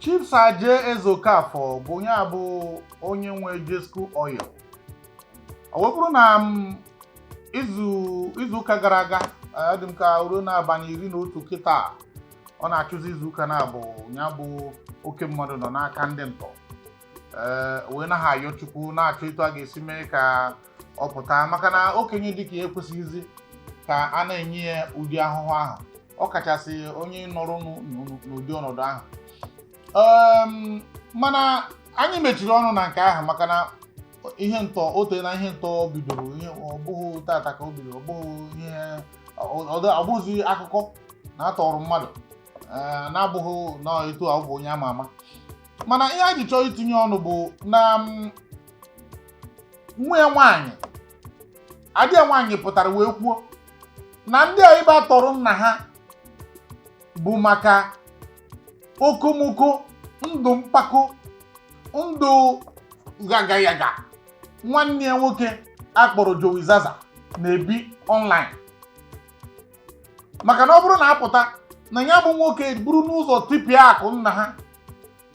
Chief Sir J. Ezeokafor bụ onye a bụ onye nwe Jesco Oil. Ọ wee bụrụ na m izu ụka gara aga, ọ dị m ka ruo n'abalị 11 kịta ọ na-achụzi izu ụka na-abụ ya bụ oke mmadụ nọ n'aka ndị ntọ, ee, wee naghị ayọ Chukwu na-achọ etu a ga-esi mee ka ọ pụta, maka na okenye dịka ya ekwesịghịzi ka a na-enye ya ụdị ahụhụ ahụ, ọ kachasị onye nọrọ n'ụdị ọnọdụ ahụ. Mana anyị mechiri ọnụ na nke ahụ maka na ihe ntọ o tee na ihe ntọ bidoro, ihe ọ bụghị tata ka o bidoro, ọ bụghị ihe ọ bụghịzi akụkọ na atọrọ mmadụ, ee, na-abụghị na etu a ọ bụ onye ama ama. Mana ihe anyị ji chọọ itinye ọnụ bụ na nwa ya nwaanyị, adị ya nwaanyị, pụtara wee kwuo na ndị a ibe tọrọ nna ha bụ maka okomoko ndụ, mpako ndụ, gagayaga nwanne ya nwoke akpọrọ Joey Zaza na-ebi online, maka na ọ bụrụ na apụta na ya bụ nwoke buru n'ụzọ tipịa akụ nna ha,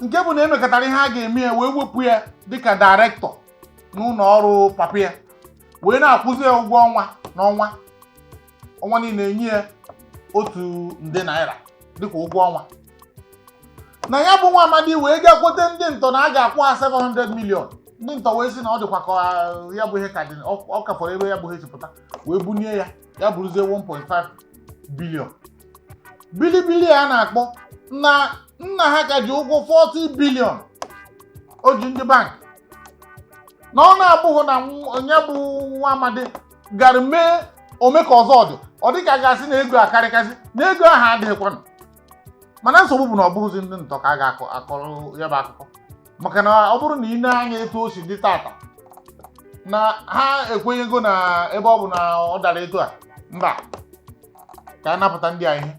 nke bụ na emekọtara ihe a ga-eme ya wee wepụ ya dịka director n'ụlọ ọrụ papa ya, wee na-akwụzi ya ụgwọ ọnwa n'ọnwa, ọnwa niile enye ya 1 nde naira dịka ụgwọ ọnwa, na ya bụ nwa amadi wee gakwute ndị ntọ na a ga-akwụ ha 700 million. Ndị ntọ wee sị na ọ dịkwa ka ya bụ ihe ka dị, ọ ka fọrọ ebe ya bụ ihe si pụta, wee bunie ya, ya bụrụzie 1.5 billion bilibili a na-akpọ na nna ha ka ji ụgwọ 40 billion o ji ndị bank, na ọ na-abụghị na ya bụ nwa amadi gara mee ome ka ọzọ dị, ọ dị ka a ga-asị na ego akarịkasị na ego ahụ adịghịkwanụ. Mana nsogbu bụ na ọ bụghịzi ndị ntọ ka a ga-akọrọ ya bụ akụkọ, maka na ọ bụrụ na ị na-anya etu o si dị tata na ha ekwenyego na ebe ọ bụ na ọ dara etu a, mba, ka a napụta ndị a. Ihe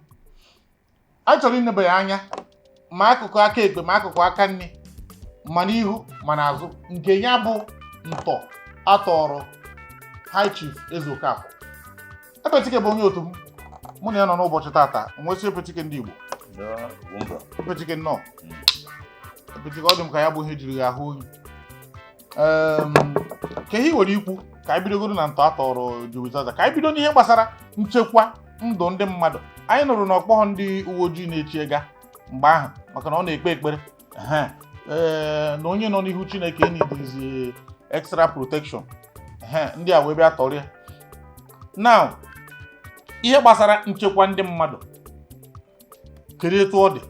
a chọrọ inebanye anya, ma akụkụ aka ekpe ma akụkụ aka nri, ma n'ihu ma n'azụ, nke ya bụ ntọ atọrọ High Chief Ezeokafor. Epetike bụ onye otu m, mụ na ya nọ n'ụbọchị tata. Nwesị Epetike ndị Igbo. Epetike, nnọọ. Epetike, ọ dị m ka ya bụ ihe jiri ya ahụ oyi. Ka ihe ị nwere ikwu ka anyị bidogoro na ntọ atọrọ Joey Zaza, ka anyị bido n'ihe gbasara nchekwa ndụ ndị mmadụ. Anyị nụrụ na ọkpọghọ ndị uwe ojii na-echi ega mgbe ahụ maka na ọ na-ekpe ekpere. Ehe. Ee, na onye nọ n'ihu Chineke enidizi extra protection. Ehe, ndị a wee bịa tọrọ ya. Now, ihe gbasara nchekwa ndị mmadụ, kedu etu ọ dị?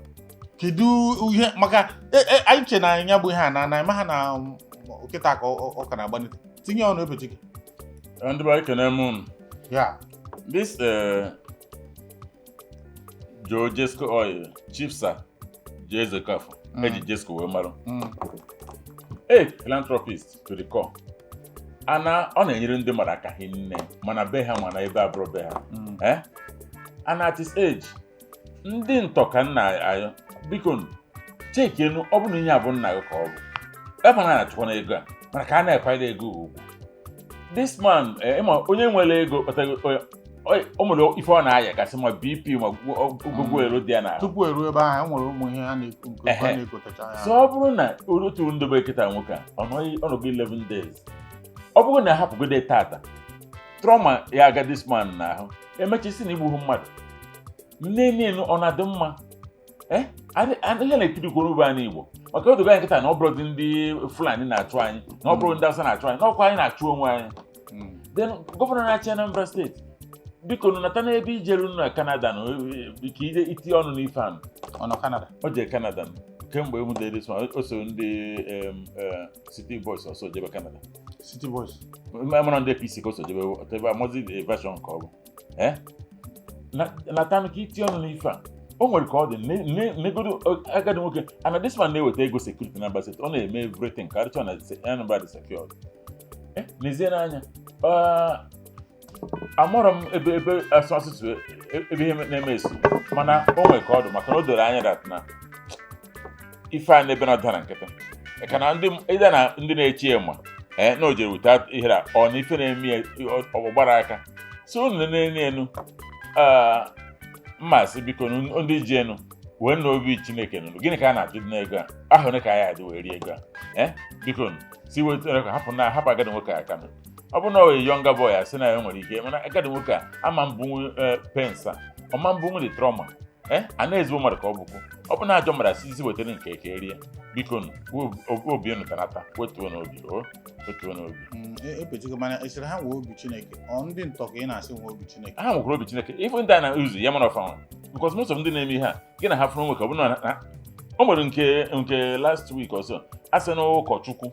Kedu ihe maka anyị che na ya bụ ihe a na eme ha na kịta ka ọ ka na-agbanite? Tinye ọnụ, Epetike. Ndị be anyị, kene m unu. Ya. This Joe Jesco Oil, Chief Sir J. Ezeokafor, eji Jesco wee mara, a philanthropist to the core, ana ọ na-enyere ndị mmadụ aka hinne, mana be ha, mana ebe abụrụ be ha. Eh? And at his age, ndị ntọ ka nna ayọ, biko chekienu, ọ bụ na ihe a bụ nna gị ka ọ bụ ebe a na-achụkwa n'ego a, mana ka a na-ekwanyere ego ugwu. This man, ịma onye nwere ego kpatago, o nwere ife ọ na-aya kasị, ma BP ma ogogwo ero dị ya n'ahụ. Tupu eruo ebe ahụ, e nwere ụmụ ihe ha na-ekwu nke ha na-ekotecha ya. So ọ bụrụ na otu ndobe kịta nwoke a ọ nọghị ọnọgo 11 days, ọ bụrụ na ahapụgode tata, trauma ya aga this man n'ahụ, emechisi na igbughị mmadụ nne nne, ọ na-adị mma. Eh, ihe na-ekirikwa n'ube anyị Igbo, maka odogo anyị nkịta na ọ bụrụ ndị Fulani na-achụ anyị, na ọ bụrụ ndị Hausa na-achụ anyị, na ọkwa anyị na-achụ onwe anyị. Then governor na-achị Anambra State, biko nụ nata n'ebe ijeru na Canada na ka ije itinye ọnụ n'ife ahụ. Ọ nọ Canada? O jee Canada kemgbe enwudere this one, o so ndị City Boys ọsọ jebe Canada. City Boys? Amara ndị APC ka o so jebe, whatever, amazi version ka ọ bụ. Eh? Natanụ ka itinye ọnụ n'ife a. O nwere ka ọ dị negodo agadi nwoke ana. This man na-eweta ego security na Anambra State, ọ na-eme everything ka arịchọ na Anambra dị secured. Eh, n'ezie n'anya, amarọ m ebe asụsụ ebe ihe na-eme esi, mana o nwere ka ọ dị, maka na o doro anya that na ife a n'ebe na-ada na nkịtị ka na ndị ịda na ndị na-echi ya, ma ee na o jere weta ihe a, ọ na ife na-eme ya ọ gbara aka. So unu na-enu enu mmasị, biko, ndị ji enu Wee na obi Chineke nụrụ, gịnị ka a na-ajụ dị n'ego a ahụ ole ka anyị adị wee rie ego a? Biko nụ, si wetara ka hapụ na hapụ agadi nwoke a aka nụ. Ọ bụ na ọ younger boy a sị na ya nwere ike, mana agadi nwoke a ama mbunwu pensa, ọma mbunwu dị trauma. A na-ezigbo mmadụ ka ọ bụkwu. Ọ bụ na ajọ mmadụ asị isi wetara nke ka erie. Biko nụ, obi unu tanata, wetuo n'obi o, wetuo n'obi. Epetigo, mana esiri ha nwee obi Chineke, ọ ndị ntọ ka ị na-asị nwee obi Chineke? Ha nwekwara obi Chineke. Ife ndị a na-uzu ya mara ọfa nwa, because most of ndị na-eme ihe a gị na ha fụrụ nwoke, ọ bụ na o nwere nke last week ọzọ, a sị na ụkọchukwu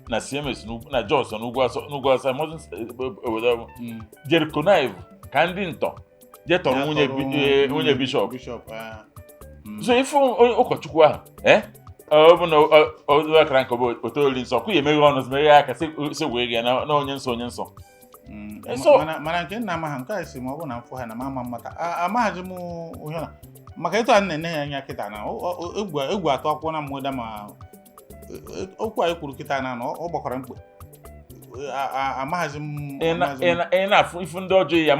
na CMS na Jos, n'ugwu Awụsa, obodo ọ bụ jere connive ka ndị ntọ jee tọrọ nwunye bishọp. Bishọp. So ife onye ụkọchukwu ahụ, ọ bụ na ọ akara nke bụ otoli nsọ kwụ ya, emeghe ọnụ, meghe aka, sị wee gị na onye nsọ, onye nsọ. Mana nke nna amaha nke a si ma ọ bụ na mfụ ha na ma ama mmata amaghazi m onye na maka etu a na-ene ya anya kịta na egwu atọ akwụkwọ na mweda ma okwu anyị kwuru kịta na ọ gbakwara mkpe. Amaghazi m. Ị na-afụ ifu ndị ọjọọ ya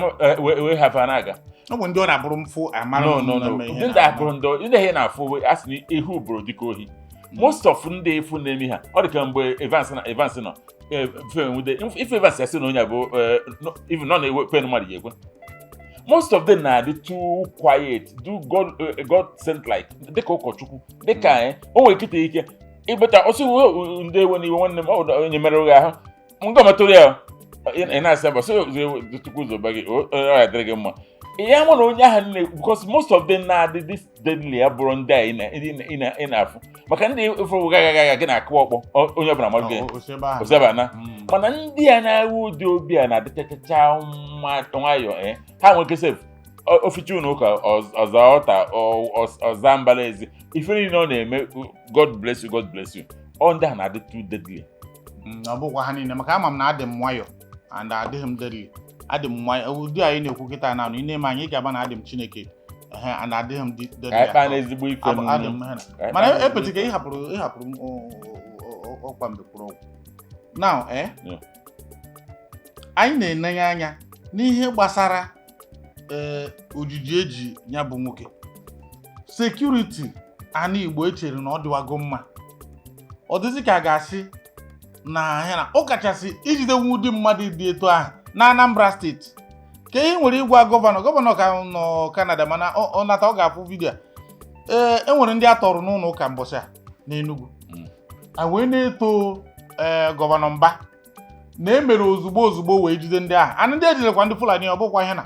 wee hapụ na-aga. Ọ bụ ndị ọ na-abụrụ mfụ amara. No, no, no, ndị abụrụ ndị ndị na-afụ a sị na ihu bụrụ dịka ohi. Most of ndị efu na-eme ha, ọ dị ka mgbe Evans na Evans nọ ife Evans ya sị na onye a bụ even nọ na-ewe pen mmadụ ya ekwe. Most of them na-adị too quiet, do God, God sent like dịka ụkọchukwu dịka anyị o nwere nkịta ike ịbata ọsọ ndị ewe n'iwe. Nwanne m, ọ onye mere gị ahụ nga metụrụ ya, ị na-asị ba sị Chukwu zoba gị, ọ ya dịrị gị mma. Ya mụ na onye ahụ nne, because most of them na-adị this deadly abụrụ ndị a ị na-afụ, maka ndị ụfọdụ gaga gaga gị na-akụ ọkpọ, onye ọbụla mara gị osebana. Mana ndị a na-awụ ụdị obi a na-adịchachacha nwayọọ, ha nwere ike sef oficha ụlọ ụka, ọza ọta, ọza mbara ezi, ife niile ọ na-eme, "God bless you, God bless you." Ọ ndị a na-adị too deadly. Ọ bụkwa ha niile, maka ama m na adị m nwayọọ and adịghị m deadly. Adị m nwayọọ ụdị anyị na-ekwu kịta na ị na-eme anyị, ị ga-ama na adị m Chineke and adịghị m deadly. Ka anyị kpaa n'ezigbo ife. Mana epeti ka ị hapụrụ m ọkwa mgbe kwuru ọgwụ now. Anyị na-enenye anya n'ihe gbasara ee ojiji eji ya bụ nwoke. Security ana Igbo echere na ọ dịwago mma, ọ dịzị ka a ga-asị na ahịa na ọ kachasị ijidenwu ụdị mmadụ dị etu ahụ na Anambra Steeti. Ka ihe nwere ịgwa gọvanọ ka nọ Canada, mana ọ nata ọ ga-afụ video a. Ee, e nwere ndị a tọrọ n'ụlọ ụka mbọchị a n'Enugu a wee na-eto ee gọvanọ Mba na emere ozugbo ozugbo wee jide ndị ahụ. Anụ ndị ejiderekwa ndị Fulani, ọ bụkwa ihe na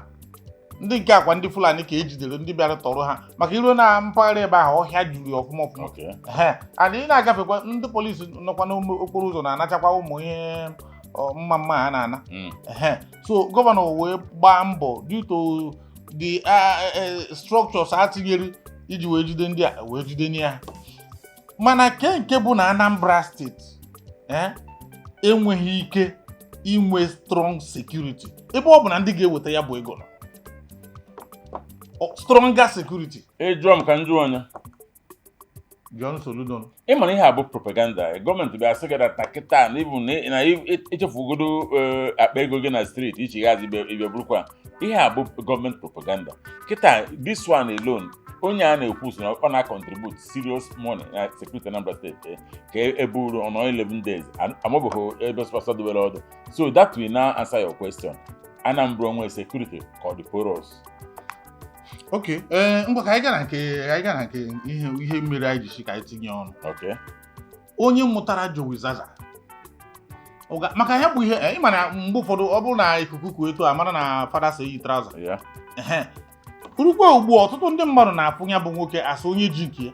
ndị nke akwa ndị Fulani ka ejidere ndị bịara tọrọ ha, maka iruo na mpaghara ebe ahụ, ọhịa juru ya ọfụma ọfụma. Ehe, and ị na-agafekwa, ndị polisi nọkwa n'okporo ụzọ na-anachakwa ụmụ ihe mma mma a na-ana. Ehe, so gọvanọ wee gbaa mbọ due to the structures a tinyere iji wee jide ndị a, wee jide ya. Mana ke nke bụ na Anambra Steeti enweghị ike inwe strong security, ebe ọ bụ na ndị ga-eweta ya bụ ego nọ. Stronger security. Ị jụọ m ka m jụọ onye. John Soludo. Ị mara ihe a bụ propaganda gọọmenti bịa sị gị na kịta na ịbụ na echefugodo akpa ego gị na street ichi gazi ibe burukwa. Ihe a bụ gọọmenti propaganda kịta. This one alone, onye a na-ekwu so na ọ na-contribute serious money na security Anambra Steeti, ka eburu ọnọ 11 days amabeghị ebe spasa dobere ọdụ. So that will now answer your question: Anambra onwe security ka ọ dị porous? Ok, ee, ngwa, ka anyị gaa na nke ka anyị gaa na nke ihe mere anyị ji si ka anyị tinye ọnụ. Onye mụtara Jowi Zaza, maka ya bụ ihe ị ma na mgbe ụfọdụ ọ bụrụ na ikuku kuo etu a mara na fada si eyi trouser. Ehe, rukwa ugbu a, ọtụtụ ndị mmadụ na-afụ ya bụ nwoke asị onye ji nke ya,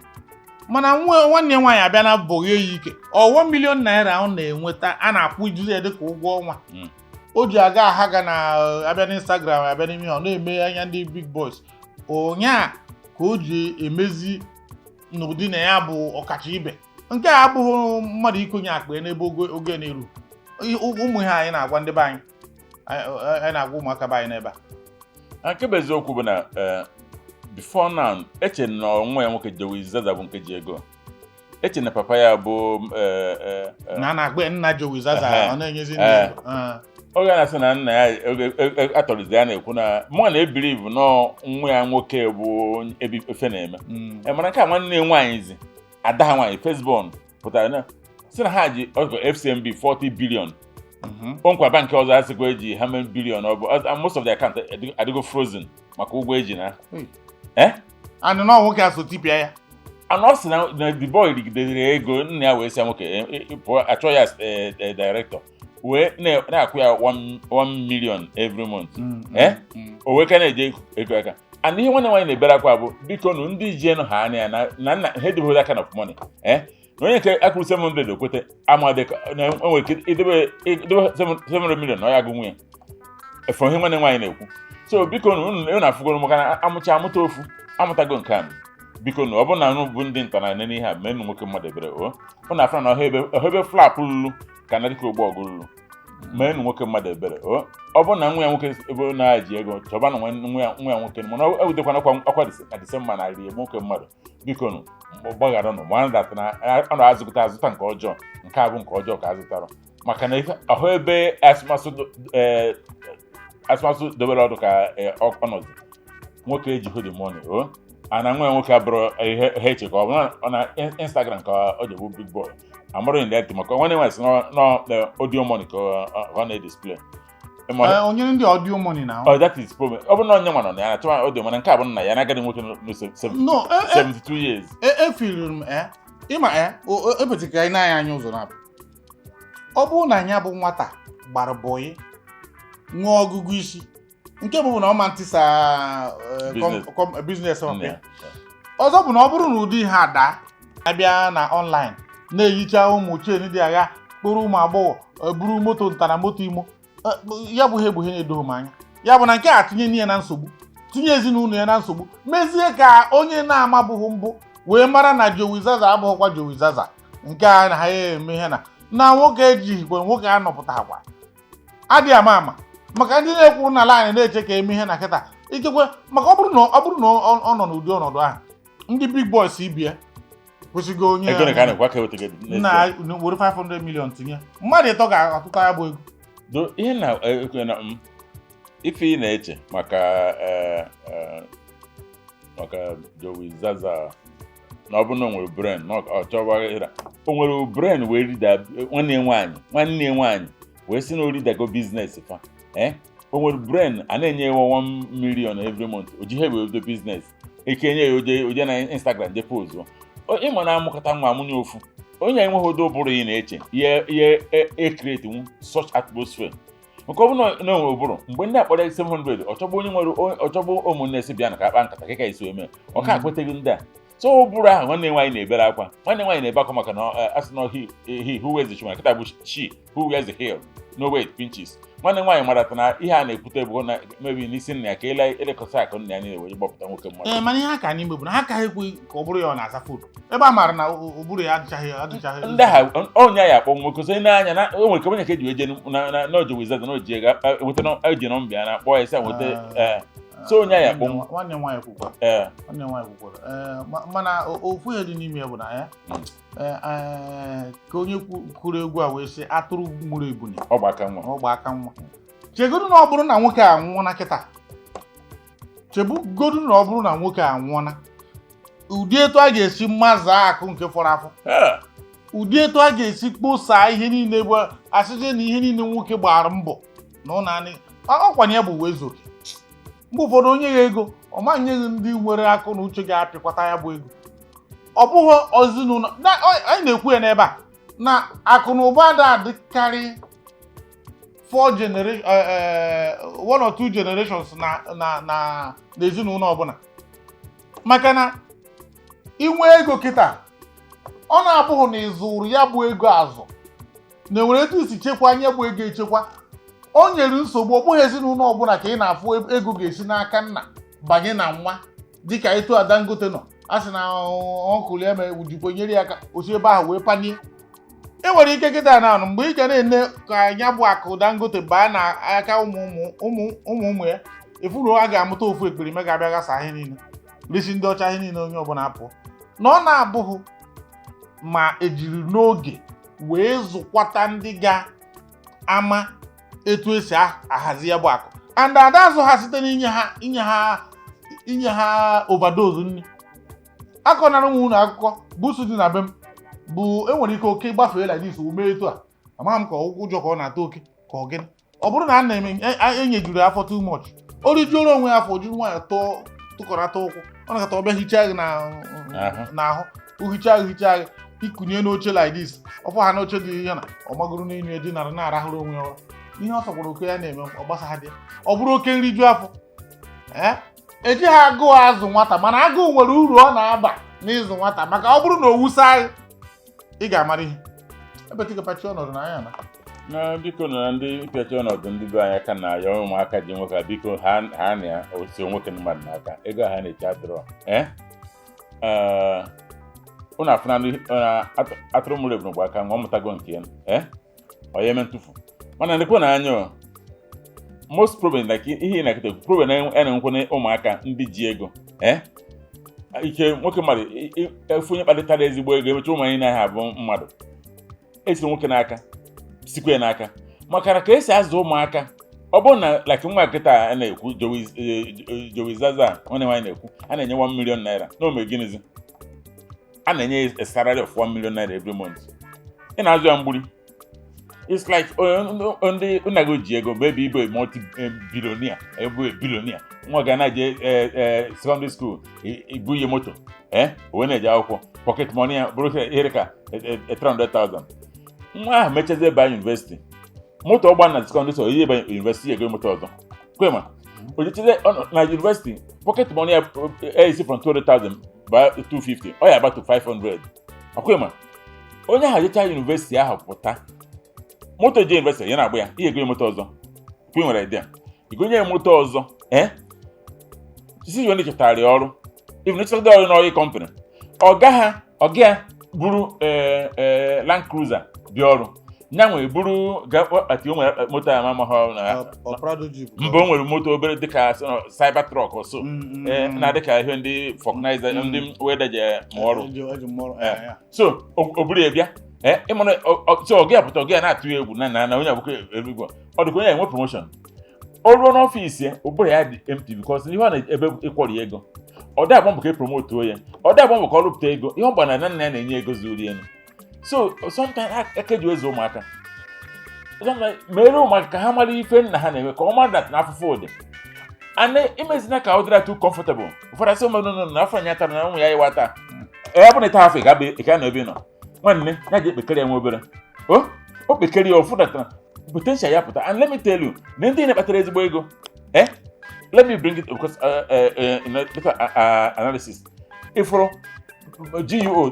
mana nwanne ya nwaanyị abịa na bọghee ya ike. Ọ 1 million naira ọ na-enweta a na-akwụ ijiri ya dịka ụgwọ ọnwa o ji aga aha ga na abịa n'Instagram, abịa n'ime ọ na-eme anya ndị big boys ụnyaa ka o ji emezi n'ụdị na ya bụ ọkacha ibe. Nke a abụghị mmadụ ikonye akpa ya n'ebe ogo na-eru. Ụmụ ihe anyị na-agwa ndị be anyị, anyị na-agwa ụmụaka be anyị n'ebe a. Nke bụ eziokwu bụ na before now, eche na nwa ya nwoke Jowi Zaza bụ nke ji ego. Eche na papa ya bụ Na a na-agba ya nna Jowi Zaza. Ọ na-enyezi ndị ego. Oge a na-asị na nna ya oge atọrịzi ya na-ekwu na mụ na-ebelieve nọọ nwa ya nwoke bụ onye ebe efe na-eme. Mana nke a nwanne ya nwaanyị zi ada ha nwaanyị firstborn pụtara na sị na ha ji ọkọ FCMB 40 billion. O nkwa bank ọzọ asịkwa eji how many billion, ọ bụ most of the account adịgo frozen maka ụgwọ eji na. Hey. Eh? And nọ nwoke a so tipịa ya. And ọ sị na the boy rigidere ego nna ya wee sị ya nwoke pụọ achọ ya as director wee na-akwụ ya 1 million every month. Eh? O wee ka na-eje ego aka. And ihe nwanne nwaanyị na-ebere akwa bụ, biko nụ, ndị ji enu ha anya na na nna ha edebeghi that kind of money, na onye nke akwụrụ 700 okwete amadị na enwere ike idebe 700 million na ọ ya agụ nwunye efọ. Ihe nwanne nwaanyị na-ekwu, so biko nụ, unu afụgoro maka na amụcha amụta ofu amụtago nke a. Biko nụ, ọ bụrụ na unu bụ ndị nta na nene ihe a mee nụ nwoke mmadụ ebere o unu afụra na ọha ebe flap lulu ka na dịka ogbo ọgụ lulu mee nụ nwoke mmadụ ebere o. Ọ bụrụ na nwa ya nwoke ebe na-eji ego chọba na nwa ya nwoke, mana o ewutekwana ọkwa na Disemba na rie nwoke mmadụ, biko nụ, gbaghara nụ ma that na ọ na-azụta azụta nke ọjọọ, nke a bụ nke ọjọọ ka azụtara maka na ife ọhụ ebe asụmasụ dobere ọdụ ka ọ nọzi nwoke ejighị the money o ana nwa ya nwoke abụrụ ihe ha eche ka ọ bụrụ ọ na Instagram ka ọ ji bụ big boy amụrụ in that maka nwanne nwaanyị si nọ audio money ka ọ na-edisplay. Onye ndị audio money na Oh, that is problem. Ọ bụrụ na onye nwa nọ na ya na-achọwa audio, mana nke a bụ nna ya na agadi nwoke nọ No, 72 years. Efiliri m ịma epetị ka anyị na-anya anya ụzọ na-abụ ọ bụrụ na ya bụ nwata gbara bọyị nwee ọgụgụ isi nke bụ na ọ ma ntịsa Business. Business Nne ya. Ọzọ bụ na ọ bụrụ na ụdị ihe a daa abịa na online na-ehicha ụmụ chen dị agha kpụrụ ụmụ agbọghọ, buru moto nta na moto imo, ya bụ ihe bụ ihe na-edoghị m anya. Ya bụ na nke a tinye ya na nsogbu, tinye ezinụlọ ya na nsogbu, mezie ka onye na-amabụghị mbụ wee mara na Jowi Zaza abụghịkwa Jowi Zaza nke a na ha ya eme ihe na nwoke ejighịkwa nwoke anọpụtakwa adịghị ama ama maka ndị na-ekwuru na line na-eche ka eme ihe na kịta ikekwe maka ọ bụrụ na ọ nọ n'ụdị ọnọdụ ahụ, ndị big boys ibie kwesịgo onye Ego ka a na-ekwu aka ewetago nna were 500 million tinye mmadụ ịtọ ga-atụta ya bụ ego. Do ihe na ekwe na m ife ị na-eche maka maka Jowi Zaza na ọ bụrụ na o nwere brain na ọ chọwa ịra o nwere brain wee rida nwanne ya nwaanyị wee sị na o ridago business fa, o nwere brain a na-enye ya 1 million every month, o ji ihe wee bido business eke nye ya oje na Instagram je pozuo ịma na amụkọta nwa amụnye ofu onye enweghị ụdị ụbụrụ ị na-eche ihe e-create nwu such atmosphere nke ọ bụrụ na onwe ụbụrụ mgbe ndị akpọrọ 700 ọchọgbu onye nwere ọchọgbu ụmụnne si bịa na ka akpa nkata ka esi eme ọ ka akweteghị ndị a. So ụbụrụ ahụ nwanne nwaanyị na-ebere akwa, nwanne nwaanyị na-ebe akwa maka na asị na he who wears the shoe, nkịta bụ she who wears the heel no way it pinches. Nwanne nwaanyị mara na ihe a na-ekwute bụ na mebi n'isi nna ya ka elekọta akụ nna ya niile wee gbapụta nwoke mmadụ. Ee, mana ihe aka n'ime bụ na ha ka ekweghị ka ọ bụrụ ya ọ na-aza phone ebe a maara na ụbụrụ ya adịchaghị. Ndị agha onye ya akpọ nwoke so n'anya na o nwere ka onye ka eji wee jee na n'oji wizard na oji ego weta na eji nọmba ya na akpọ ya sị nweta ee so onye ya akpọ. Nwanne nwaanyị kwukwara. Ee. Nwanne nwaanyị kwukwara. Ee, mana ofu ihe dị n'ime ya bụ na ya ka onye kwuru egwu a wee sị atụrụ mụrụ ebune ọ gba aka nwa. Ọ gba aka nwa. Chegodu na ọ bụrụ na nwoke a anwụọna kịta, chebugodu na ọ bụrụ na nwoke a anwụọna, ụdị etu a ga-esi mazaa akụ nke fọrọ afọ, ụdị etu a ga-esi kposaa ihe niile bụ asịsị na ihe niile nwoke gbara mbọ na ọ naanị ọkwanye ya bụ uwe ezu oke. Mgbe ụfọdụ onye ya ego ọ ma nyeghị ndị nwere akụ na uche ga-apịkwata ya bụ ego. Ọ bụghị ezinụlọ anyị na-ekwu ya n'ebe a na akụ na ụba da adịkarị four generation, one or two generations na n'ezinụlọ ọbụla, maka na inwe ego kịta ọ na-abụghị na ịzụrụ ya bụ ego azụ na enwere etu isi chekwa nye bụ ego echekwa o nyere nsogbu. Ọ bụghị ezinụlọ ọbụla ka ị na-afụ ego ga-esi n'aka nna banye na nwa dịka etu a Dangote nọ a sị na uncle ya mere jikwa nyere ya aka o si ebe ahụ wee panie. E nwere ike kịta na anụ mgbe ị ga na-ene ka ya bụ akụ Dangote baa n'aka ụmụ ụmụ ụmụ ụmụ ụmụ ya efuru a ga-amụta ofu ekperime ga-abịa ghasa ihe niile risi ndị ọcha ihe niile onye ọbụla apụọ na ọ na-abụghị ma ejiri n'oge wee zụkwata ndị ga-ama Etu esi ahazi ya bụ akụ and ada azụ ha site n'inye ha inye ha overdose nri. Akọnara m unu akụkọ busu dị na be m bụ enwere ike oke gbafee like this, ume etu a, amaghị m ka ụjọ ka ọ na-ata oke ka ọ gịnị. Ọ bụrụ na a na-eme enyejuru ya afọ too much, o rijuoro onwe ya afọ, jiri nwayọ tụọ tụkọrọta ụkwụ, ọ nakọta ọbịa hichaa gị Ahụ. n'ahụ, o hichaa gị, hichaa gị, ikunye n'oche like this, ọfọ ha n'oche dị ya na ọ magoro n'elu ya, dinara na-arahụrụ onwe ya ụra. Ihe ọ sọkwara oke ya na-eme, ọ gbasa dị ya. Ọ bụrụ oke nriju afọ, ee, ejighị agụụ azụ nwata, mana agụụ nwere uru ọ na-aba n'ịzụ nwata, maka ọ bụrụ na o wusa gị, ị ga-amara ihe ebe tikapachi ọnọdụ na anya na. Na biko, na ndị pịacha ọnọdụ ndị be anyị aka na ya, ụmụaka ji nwoke a, biko ha ha na ya osi nwoke mmadụ n'aka ego ha na-eche atụrụ. Ee, ụnụ afụna atụrụ mụrụ ebunu gba aka nwa ọ mụtago nke ya. Ee, ọ ya eme ntụfu, mana ndekwa na anya o, most problem, like ihe ị na-eketa problem a na-enwekwa na ụmụaka ndị ji ego, ee, ike nwoke mmadụ efu onye kpalitara ezigbo ego, emecha ụmụ anyị naghị abụ mmadụ esiri nwoke n'aka, sikwa ya n'aka, maka na ka esi azụ ụmụaka, ọ bụrụ na like nwa nkịta a na-ekwu Jowi Zaza, nwanne nwaanyị na-ekwu, a na-enye 1 million naira na ome gịnịzi, a na-enye a salary of 1 million naira every month, ị na-azụ ya mgburi. It's like ndị nna gị ji ego, maybe ịbụ a multi billionaire, ebu a billionaire, nwa ga na-eje secondary school, ibu ihe moto, o wee na-eje akwụkwọ, pocket money ya bụrụ ihe dị ka 300,000. Nwa ahụ mechazie baa university, moto ọgba na secondary school, ihe ba university ego moto ọzọ kwema ojechizie na university, pocket money ya esi from 200,000 ba 250, ọ ya aba to 500, ọkwema onye ahụ jechaa university ahụ pụta, moto je university ya na-agba ya ihe ego moto ọzọ kwe nwere idea igonye ya moto ọzọ. Ee, sisi ndị chọtara ya ọrụ, even chọtara ọrụ n'ọrụ company, ọga ha, ọga ya buru ee Land Cruiser bịa ọrụ, nya nwere buru ati o nwere moto ya ma ha na Ọ Prado Jeep. Mba, o nwere moto obere dịka Cyber Truck ọsọ na-adị ka ihe ndị vulcanizer, ndị weda ji mụọ ọrụ. Eji mụọ ọrụ. So o buru ya bịa, ee, ịmara so ọga ya pụta, ọga ya na-atụ ya egwu na onye abụkọ eluigwe, ọ dịka onye enwe promotion. O ruo n'ọfịs ya, ụbụrụ ya dị empty, because ihe ọ na-ebe ịkwọrọ ya ego, ọ dị agba mbọ ka e promotuo ya, ọ dị agba mbọ ka ọ rụpụta ego, ihe ọ gbara na nna ya na-enye ego zuru elu. So sometimes aka ji ezu ụmụaka, sometimes mere ụmụaka ka ha mara ife nna ha na-eme, ka ọ mara that na afụfụ dị and imezina ka ọ dịra too comfortable. Ụfọdụ asị ụmụ nọ na afọ anya tara na ụmụ ya ịwa taa, ee, ọ bụ na ịta afọ ị ga nọ ebe ị nọ, nwanne ya ji ekpekere ya nwa obere o kpekere ya ofu datara potential ya pụta. And let me tell you na ndị na-ekpatara ezigbo ego, let me bring it because in a data analysis, ifuru GUO,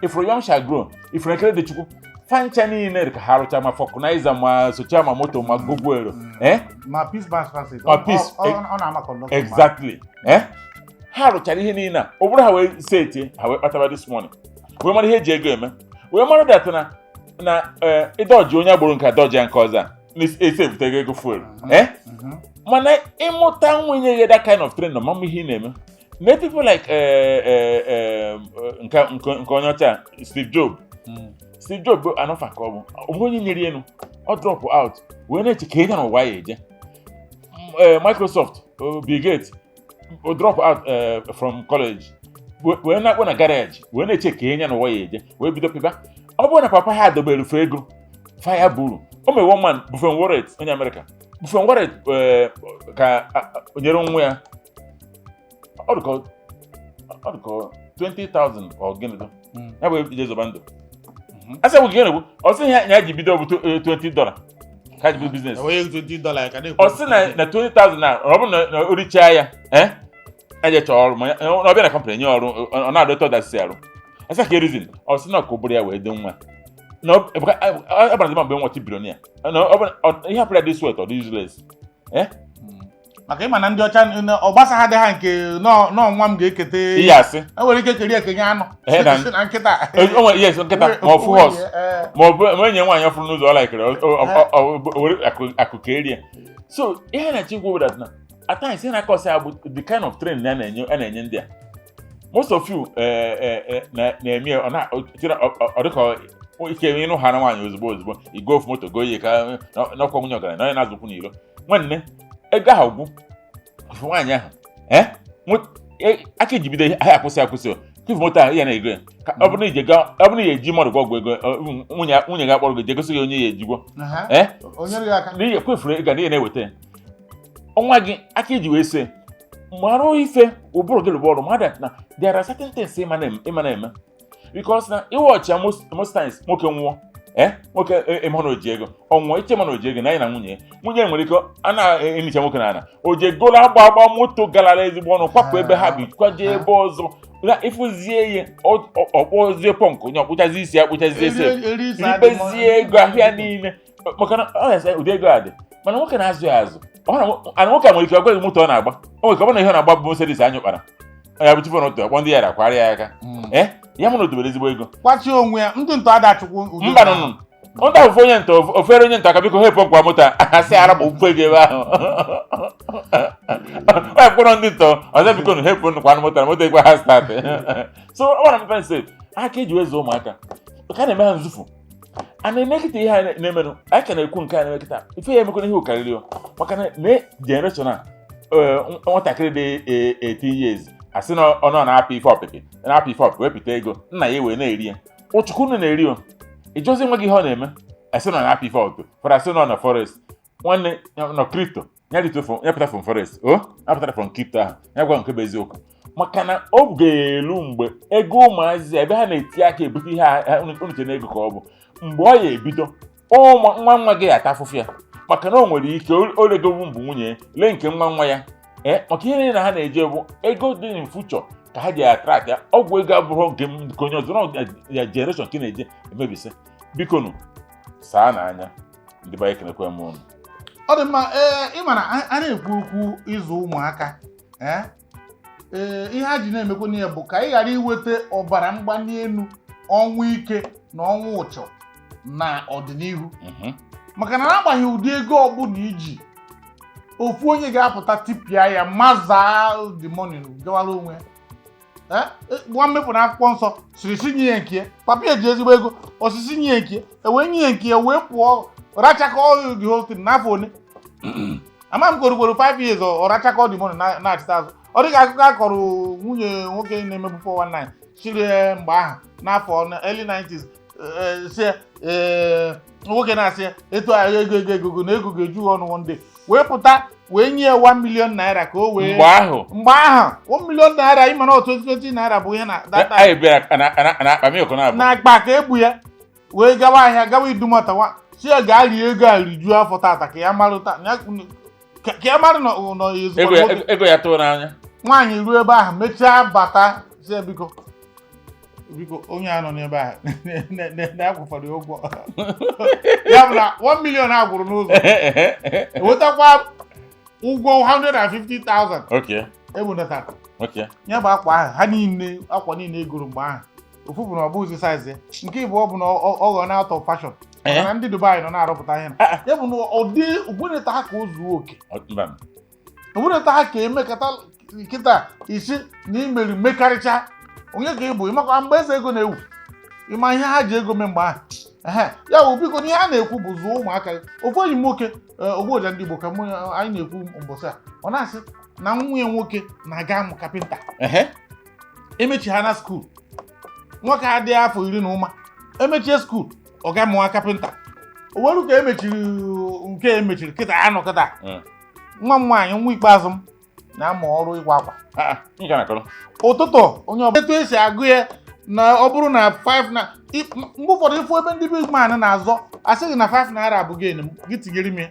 ifuru Young Shall Grow, ifuru Ekele Dị Chukwu, fancha niile dị ka ha rụcha ma vulcanizer, ma socha, ma moto, ma gogwero, Ma Peace Bank Transit. Ma Peace, ọ na-ama conductor. Exactly, ha rụchara ihe niile a, ọ bụrụ ha wee setie, ha wee kpataba this morning, wee mara ihe eji ego eme, wee mara that na ịdọji onye agboro nke adọji ya nke ọzọ a na-esi ebutego ego fuel. Mana ịmụta nwunye ya that kind of training, ọmụmụ ihe ị na-eme na people like nke onye ọcha Steve Jobs. Steve Jobs bụ anọfa ka ọ bụ ọ bụ onye nyere elu, ọ drop out wee na-eche ka ịga n'ụwa ya eje. Microsoft, Bill Gates o drop out from college wee na-akpọ na garage, wee na-eche ka ịnya n'ụwa ya eje, wee bido pịba. Ọ bụrụ na papa ha dobere fe ego fire buru o mere. One man, Buffett Warren, onye Amerịka, Buffett Warren, ka nyere nwa ya ọ dịka 20,000 ọ gịnị do ya bụ ije zọba ndụ. A sị bụ gịnị bụ ọ sị ya ji bido bụ $20 ka ji bido business. Enweghị $20 ka na-ekwu. Ọ sị na 20,000 na ọ bụrụ na o richaa ya, eje chọọ ọrụ, ma na ọ bịa na company nye ọrụ, ọ na-adọta ọdasị arụ asa ka reason. Ọ sị na ka ụbụrụ ya wee dị nwa na ọ bara mgbe nwọchi billionaire na ọ bụ ihe hapụrụ ya dị sweat, ọ dị useless. Maka ịma na ndị ọcha ọ gbasagha dị ha nke nọọ nwa m ga-ekete. Ihe asị E nwere ike keri ekenye anụ. Eh, Si na nkịta. O nwere, yes, nkịta ma ọ fụ horse ma ọ bụ ma enyi nwaanyị ọfụrụ n'ụzọ ọ laikere were akụ ka erie. So ihe na-achọ ikwu bụ that na at times ihe na-akọsị ya bụ the kind of training a na-enye ndị a. Most of you na-eme ọ na ọ dịka Ike ịnụ ha na nwaanyị ozugbo ozugbo, igo ofu moto go ihe ka n'ọkwa nwunye ọgaranya na onye na-azụkwu n'ilo. Nwanne, ego ahụ gwụ ofu nwaanyị ahụ, ee, aka eji bido ahịa akwụsị akwụsị o. Ifu moto ahụ ya na-ego ya ka ọ bụrụ na ije gaa, ọ bụrụ na ị eji mmadụ gwa ọgwụ ego, nwunye gị akpọrọ gị je gosi gị onye ya ejigwo. Ee. O nyere gị aka. N'ihi kwefuru ego na ihe na-eweta ya ọnwa gị aka iji wee se marụ ife ụbụrụ gị rụba ọrụ mmadụ na there are certain things ịma na-eme because na iwe ọchịa most times nwoke nwụọ, ee, nwoke ịma na oji ego ọ nwụọ, iche ma na oji ego na anyị na nwunye ya, nwunye nwere ike a na-enicha nwoke na ana o ji egolo agba agba moto galara ezigbo ọnụ, kwapụ ebe ha bi, kwaje ebe ọzọ na ịfụzie ihe ọkpọzie pọnkụ onye ọkpụchazi isi akpụchazie isi eri isi adị mma. ribezie ego ahịa niile, maka na ọ na-ese ụdị ego a dị, mana nwoke na-azụ ya azụ. Ọ na nwoke a nwere ike ọ gwaghị moto ọ na-agba. O nwere ike ọ bụrụ na ihe ọ na-agba bụ Mercedes anyụ kpara ya bụ chifu n'otu ọkpọ ndị ya rakwara ya aka. Ee, ya mụ na o dobere ezigbo ego. Kwachie onwe ya, ndị ntọ adachukwu udo. Mba, nụnụ ndị ahụ ofe onye ntọ ofere onye ntọ aka, biko hepụ nkwa moto a, asị ara ma ofu ego ebe ahụ ọ ya ndị ntọ ọzọ, biko nụ hepụ nkwa moto na moto ekwe ha start. So ọ gwara m pense aka eji wee zụọ ụmụaka ka a na-eme ha nzufu a na-eme kịta. Ihe a na-emenụ anyị ka na-ekwu nke a na-eme kịta, ife ya emekwana ihe ụkarịrị o, maka na na generation a, nwatakịrị dị 18 years asị na ọ nọ na-apị ife ọpịpị, na-apị ife ọpịpị wepụta ego nna ya wee na-eri ya. Ụchukwu unu na-eri o, ịjụzi nwa gị ihe ọ na-eme, asị na ọ na-apị ife ọpịpị fọrọ, asị na ọ na forest. Nwanne ya nọ crypto, ya rito from, ya pụta from forest o, ya pụtara from crypto ahụ, ya gwa nke bụ eziokwu, maka na ọ ga-elu mgbe ego ụmụazị ebe ha na-eti aka ebute ihe unu che na ego ka ọ bụ mgbe ọ ya ebido ụmụ nwa nwa gị ata afụfụ ya, maka na o nwere ike o legobu mbụ nwunye ya lee nke nwa nwa ya, ee, maka ihe niile na ha na-eje bụ ego dị in future ka ha ji attract ya. Ọgwụ ego abụrụ nke m nke onye ọzọ na ya generation nke na-eje emebisi. Biko nụ saa n'anya ndị be anyị, ekenekwe m unu. Ọ dị mma. Ee, ị ma na a na-ekwu okwu ịzụ ụmụaka, ee ee, ihe a ji na-emekwa ya bụ ka ị ghara iweta ọbara mgbali elu, ọnwụ ike na ọnwụ ụchọ na ọdịnihu, maka na n'agbanyeghị ụdị ego ọbụla iji, ofu onye ga-apụta tipịa ya mazaa the money gawara onwe ya. Nwa mmepụ na akwụkwọ nsọ siri si nye ya nke ya, papa ya ji ezigbo ego osisi nye ya nke ya, ewee nye ya nke ya, wee pụọ rachakọ the whole thing n'afọ one ama m korukworo 5 years, ọ rachakọ the money na-achịta azụ. Ọ dịka akụkọ a kọrọ nwunye nwoke na-emebu 419 chiri mgbe ahụ n'afọ early 90s, si nwoke na-asị ya etu a ego ego ego na ego ga-eju ọnụ one day, wee pụta wee nye ya 1 million naira ka o wee Mgbe ahụ. Mgbe ahụ 1 million naira, ịma na otu 20 naira bụ ihe na that time. Anyị bịara na akpa milk na abụ Na akpa ka ebu ya wee gawa ahịa, gawa Idumota, nwa si ya gaa rie ego a rijuo afọ tata ka ya marụ ka ya marụ na nọ ezigbo ego nwoke. ya, ego ya tụrụ n'anya. Nwaanyị ruo ebe ahụ mechaa bata, si ya biko biko, onye a nọ n'ebe ahụ na-akwụfọdụ ụgwọ ya bụ na 1 million a gwụrụ n'ụzọ, wetakwa ụgwọ 150,000 ebunatara. Ya bụ akwa ahụ ha niile, akwa niile egoro mgbe ahụ, ofu bụ na ọ bụghịzi size ya, nke ịbụọ bụ na ọ ghọọ na out of fashion, maka na ndị Dubai nọ na-arụpụta ihe na ya bụ na ọ dị ogbeneta ha ka o zuo oke. Mba. Ogbeneta ha ka emekata kịta isi na imeri mekarịcha onye ka ị bụ, ịmakwa mgbe eze ego na-ewu, ịma ihe ha ji ego mee mgbe ahụ. Ehe, ya bụ biko, n'ihe a na-ekwu bụ zụọ ụmụaka gị. Ofu enyi m nwoke, ogbuoja ndị Igbo ka mụ anyị na-ekwu mbọsị a, ọ na-asị na nwunye nwoke na-aga amụ kapịnta. Emechi ha na school, nwoke adịghị afọ 10 na ụma emechie school, ọ ga mụọ kapịnta. O weru ka emechiri nke emechiri kịta anọ kịta. Nwa m nwaanyị, nwa ikpeazụ m, na-amụ ọrụ ịkwa akwa. Ah, ah, nke na-akọrọ. Ụtụtụ onye ọbụla etu esi agụ ya na ọ bụrụ na 5 na mgbe ụfọdụ ịfụ ebe ndị big man na-azọ, asị gị na 5 naira bụ gain m gị tinyere m ya.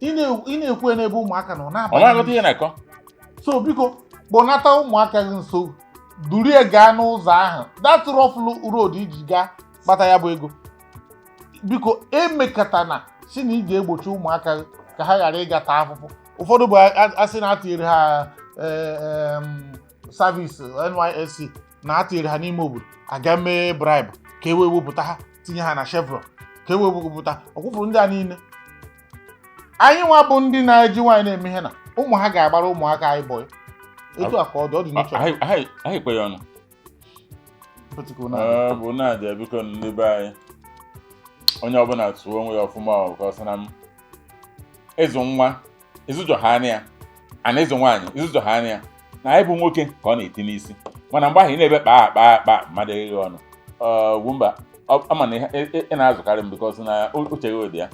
Ị na-ekwu ya n'ebe ụmụaka nọ Ọ na-abanye. na-aghọta ihe na-akọ. So biko, kpọnata ụmụaka gị nso, durie gaa n'ụzọ ahụ, that rough road iji gaa kpata ya bụ ego. Biko emekatana si na ị ga-egbochi ụmụaka gị ka ha ghara ịga taa afụfụ. Ụfọdụ bụ asị na atịnyere ha service NYSC, na atịnyere ha n'ime obodo aga mee bribe ka e wee wepụta ha tinye ha na Chevron, ka e wee wepụta ọkwụfụrụ ndị a niile. Anyị nwa bụ ndị na-eji nwaanyị na-eme ihe na ụmụ ha ga-agbara ụmụaka anyị bọyị etu a ka ọ dị, ọ dị n'uche. Ahụ ekwe ya ọnụ. Political na Ọ bụ na-abịa, biko ndị be anyị. Onye ọbụla tụọ onwe ya ọfụma, ọ ka ọ sị na m ịzụ nwa ịzụjọ ha anya ya, ana ịzụ nwaanyị ịzụjọ ha anya ya, na anyị bụ nwoke ka ọ na-eti n'isi. Mana mgbe ahụ ị na-ebe kpaa akpa akpa mmadụ egheghị ọnụ. Ugwumba, ama na ị na-azụkarị m because na uche gị dị ya.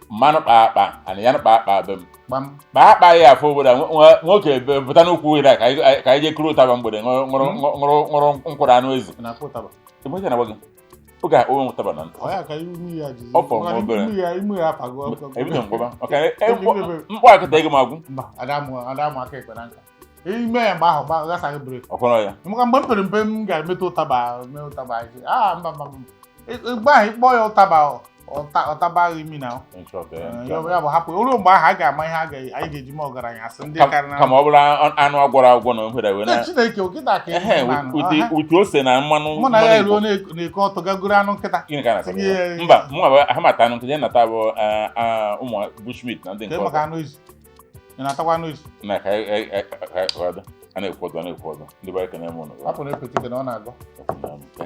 Mmanụ kpaa akpa ana ya kpaa akpa be m. Gbam. Kpaa akpa ya afọ obodo a, nwoke pụta n'ukwu ire ka anyị jee kuru ụtaba mgbede, ṅụrụ ṅụrụ ṅụrụ nkwụrụ anụ ezi. Ị na-akpọ ụtaba? Ebe na gwa gị oge a onwe ụtaba na ntị. Ọ ya ka imi ya jizi. Ọ fọrọ m obere. Imi ya, imi ya afago. Ebido m gwaba maka mkpọ akịta ego m agwụ. Mba, adamụ aka ekpe na nka. Ime ya mgbe ahụ ghasaghị brake. Ọkwọrọ ya. Maka mgbe m pere mpe, m ga-emetụ ụtaba, mee ụtaba isi. Ah, mba, mba, mba. Mgbe ahụ ịkpọ ya ụtaba, ọtaba imi na In short, ya bụ hapụ ruo mgbe ahụ a ga-ama ihe anyị ga-eji mee ọgaranya asị ndị karịrị. Kama ọ bụrụ anụ agwọrọ agwọ na ohere wee na Chineke okịta ka ehe ihe ụtụ ose na mmanụ. Mụ na ya mmanụ eruo Igbo. na-eke ọtọ gagoro anụ nkịta. Gịnị ka a na-asa? Tinye ya. Mba, mụ nwa ha mata anụ nkịta nata bụ ụmụ bushmeat na ndị nke Kee maka ọzọ. Anụ ezi, ị na-atakwa anụ ezi? Na ka a na-ekwu ọzọ, a na-ekwu ọzọ, ndị be anyị, kene m ụnụ. Hapụ na epetite na ọ na-agọ. Ekwu na m.